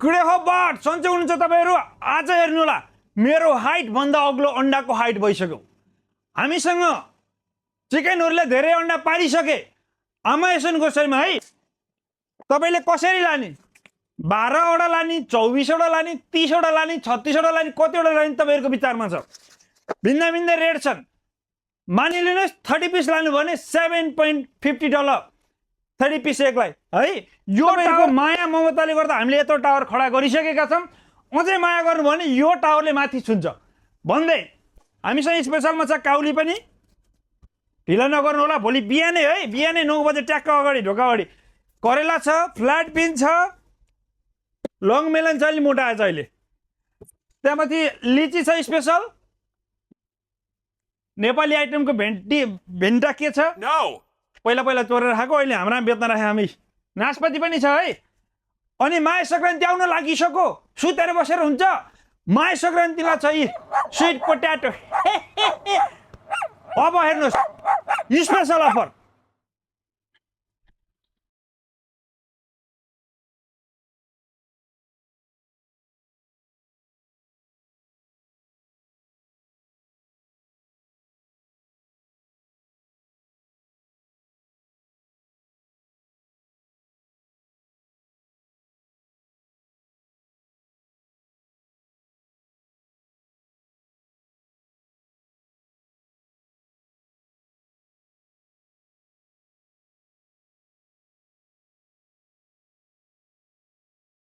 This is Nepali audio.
के हो बाट सन्चै हुनुहुन्छ तपाईँहरू आज हेर्नु होला मेरो हाइट भन्दा अग्लो अन्डाको हाइट भइसक्यो हामीसँग चिकनहरूले धेरै अन्डा पारिसके अमेजन ग्रोसरीमा है तपाईँले कसरी लाने 12 वटा लाने 24 वटा लाने 30 वटा लाने 36 वटा लाने कतिवटा लाने तपाईँहरूको विचारमा छ भिन्न भिन्न रेट छन् मानिलिनुहोस् 30 पिस लानु भने $7.50 30 पिस एकलाई है यो टावर माया ममताले गर्दा हामीले यत्रो टावर खडा गरिसकेका छौँ अझै माया गर्नु भने यो टावरले माथि छुन्छ भन्दै हामीसँग स्पेसलमा छ काउली पनि ढिला नगर्नु होला भोलि बिहानै है बिहानै 9 बजे ट्याक्क अगाडि ढोका अगाडि करेला छ फ्ल्याट बिन छ लङ मेलन छ अलि मोटा आएछ अहिले त्यहाँपछि लिची छ स्पेसल नेपाली आइटमको भेन्टा के छ पहिला पहिला चोरेर खाएको अहिले हाम्रा बेच्न राखे हामी नासपाती पनि छ है अनि माया संक्रान्ति आउन लागिसक्यो सुतेर बसेर हुन्छ माया संक्रान्तिलाई छ यी स्विट पोट्याटो अब हेर्नुहोस् स्पेसल अफर